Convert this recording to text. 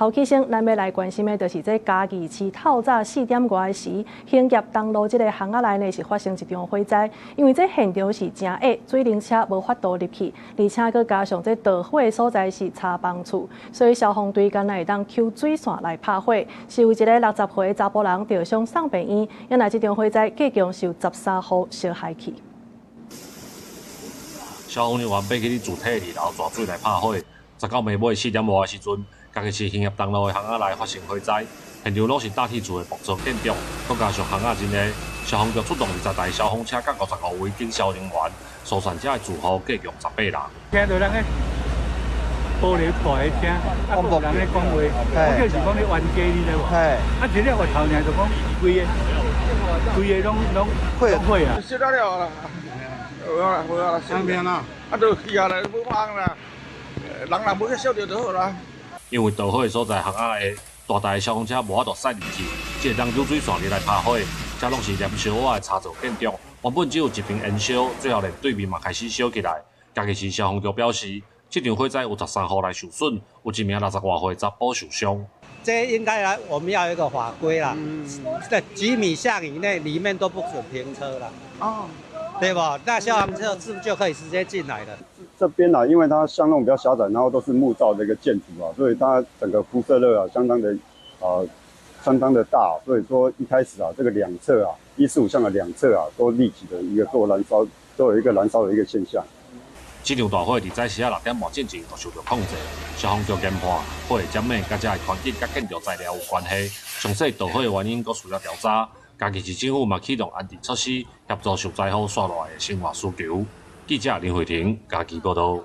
頭起先，咱欲來關心的，就是這嘉義市透早4點外時，興業東路這个巷仔內呢是發生一場火災。因為這現場是誠狹，水龍車無法度入去，而且閣加上這著火的所在是柴房厝，所以消防隊干焦會當抾水線來拍火。是有一个60歲的查埔人著傷送病院，原來這場火災計共是有13戶燒害去。消防人員爬去佇主體二樓蛇水來拍火。19暝尾4點外的時陣，嘉義市興業東路的巷仔內發生火災，現場攏是搭鐵厝的木造建築，閣加上巷仔真狹，消防局出動20台消防車佮55位警消人員，疏散遮的住戶計共18人。聽著人咧玻璃破的聲，啊，閣有人咧講話，我就是講咧冤家，你知無？啊，一粒月頭爾就講規个，規个攏攏攏火啊！燒了了啦，無啦無啦，啥物啦？啊，就去啊啦，無忙啦。人若無去燒著就好啦。因為著火的所在巷仔狹，大台的消防車無法度駛入去，只會當抾水線入來拍火。這攏是黏燒瓦的柴造建築，原本只有一邊延燒，最後連對面嘛開始燒起來。嘉義市消防局表示，這場火災有13戶來受損，有一名60外歲查埔受傷。這應該來，我們要有一個法規啦，在幾米巷以內，裡面都不准停車啦。哦。對吧？那消防車是不是就可以直接進來了？這邊啊，因為它巷弄比較狹窄，然後都是木造的一個建築啊，所以它整個輻射熱啊，相當的大，所以說一開始啊，這個兩側啊，145巷的兩側啊，都立即的一個做燃燒，都有一個燃燒的一個現象。這場大火佇早時仔6點外進前就受著控制，消防局研判，火會遮猛，佮遮的環境佮建築材料有關係，詳細著火的原因閣需要調查。嘉義市政府嘛啟動安置措施，協助受災戶紲落來的生活需求。記者林慧婷嘉義報導。